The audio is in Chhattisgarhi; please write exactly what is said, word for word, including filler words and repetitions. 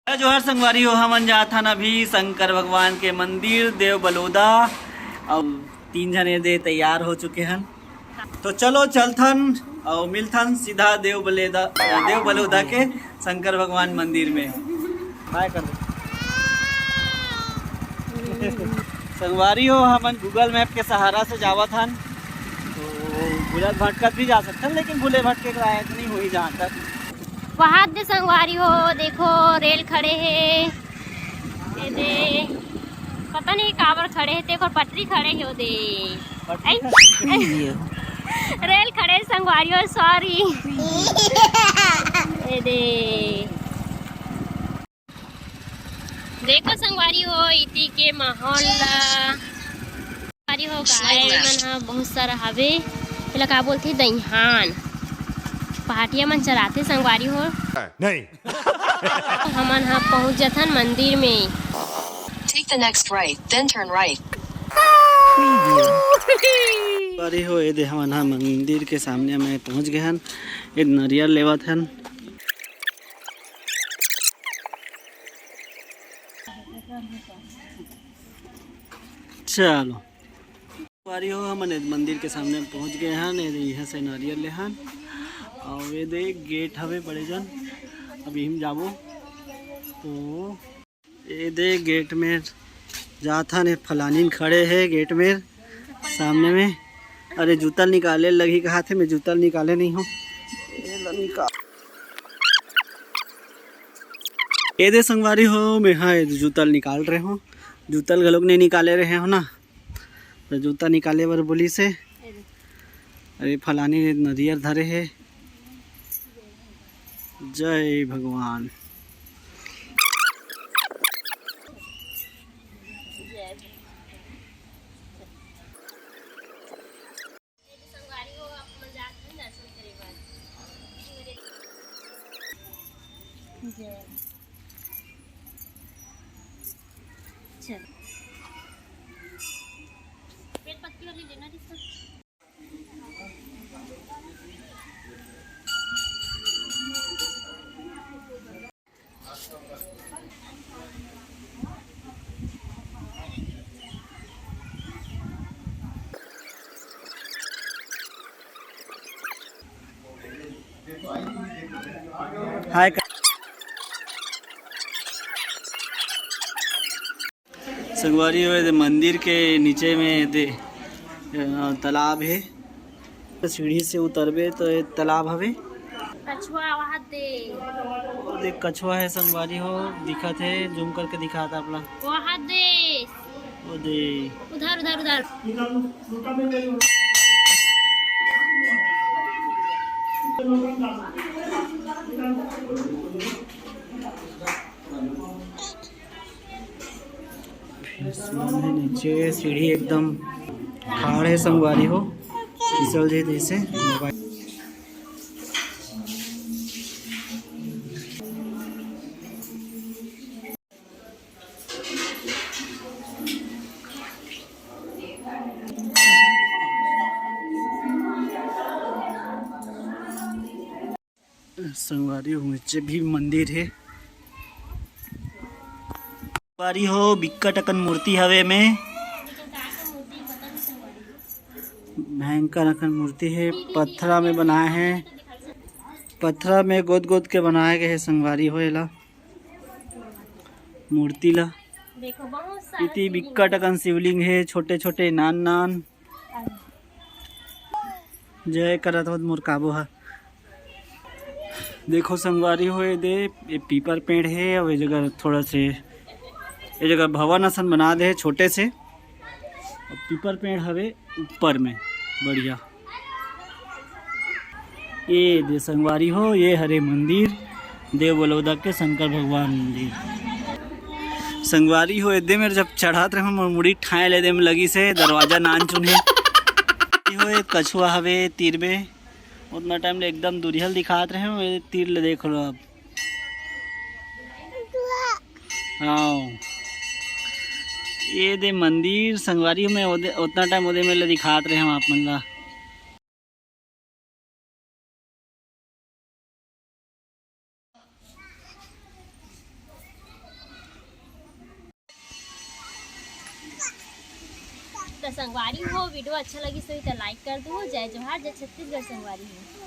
जोहार संगवारी हो, हमन जात हन अभी शंकर भगवान के मंदिर देव बलोदा। अब तीन झन एदे तैयार हो चुके हन, तो चलो चलथन और मिलथन सीधा देव बलेदा, देव बलोदा के शंकर भगवान मंदिर में। बाय कर दे। संगवारी हो, हमन Google Map के सहारा से जावत हन, तो भूलत भटकत भी जा सकथन, लेकिन भूले भटके के लायक नहीं होही जहाँ तक। वहाद दे संगवारी हो, देखो रेल खड़े हे, एदे पता नहीं काबर खड़े हे, तेकर पटरी खड़े हे ओदे। पटरी ऐ? खड़े हे। रेल खड़े हे संगवारी हो, sorry। एदे देखो संगवारी हो, इति के माहौल ला। संगवारी हो, गाय मन ह बहुत सारा हवे, तेला का बोलथे? दईहान। पहाटिया मन चराथे संगवारी हो। नहीं। हमन ह पहुंच जथन मंदिर में। Take the next right, then turn right। संगवारी हो, एदे हमन ह मंदिर के सामने में पहुंच गए हन। ये नरियर लेवत हन। चलो, संगवारी हो, हमन ए मंदिर के सामने पहुंच गए हन। ए दे इहाँ से नारियल ले हन, अउ ए दे गेट हवे बड़े जन। अब इही म जाबो तो ए दे गेट में जात हन। ए फलानीन खड़े हे गेट में सामने में। अरे जूता ल निकाले लगही कहाथे, मैं जूता ल निकाले नहीं हूँ। ए ला निकाल। ए दे संगवारी हो, मैं हा ए जूता ल निकाल रहे हूँ। जूता ल घलोक नहीं निकाले रहे हो ना, तो जूता निकाले बर बोलिस हे। अरे फलानी नरियर धरे हे। जय भगवान। चलो। बेल पत्ती वाली लेना जिसका। हाय का-, संगवारी हो, ए दे मंदिर के नीचे में ए दे, अ, तालाब हे। सीढ़ी से उतरबे तो ए तालाब हवे। कछुआ वहां दे। ओ देख, कछुआ हे संगवारी हो, दिखत हे, zoom करके दिखात आप ला। वहां दे। ओ दे। उधर, उधर, उधर। फिसलन हे नीचे, सीढ़ी एकदम खाड़ हे संगवारी हो, फिसल जाही तइसे। मोबाइल संगवारी हो, नीचे भी मंदिर हे। संगवारी हो, बिक्कट अकन मूर्ति हवे एमे, भयंकर अकन मूर्ति हे, पथरा में बनाए हे, पथरा में गोद गोद के बनाए गए हे संगवारी हो एला। मूर्ति ला। देखो, बहुत सारा इति शिवलिंग बिक्कट हे। अकन शिवलिंग हे, छोटे छोटे, नान नान। जय करत होत मोर काबू हा। देखो संगवारी हो, ए दे, ए पीपर पेड़ हे, अउ ए जगह थोड़ा से, ए जगह भवन असन बना दे हे छोटे से, अउ पीपर पेड़ हवे ऊपर में, बढ़िया। ए दे संगवारी हो, ये हरे मंदिर, देव बलौदा के शंकर भगवान मंदिर। संगवारी हो, एदे मेर जब चढ़त रहे, मोर मुड़ी ठाए ले दे में लगिस हे, दरवाजा नान चुन हे। हो, एक कछुआ हवे तीर में, उतना टाइम ले एकदम दुरिहल दिखात रहे हो, ये तीर ले देख लो अब। हाँ, ये दे मंदिर संगवारी में ओदे, उतना टाइम ओदे में ले दिखात रहे हम आप मन ला। त संगवारी हो, video अच्छा लगिस होही त like कर दू। जय जोहार, जय छत्तीसगढ़ संगवारी हो।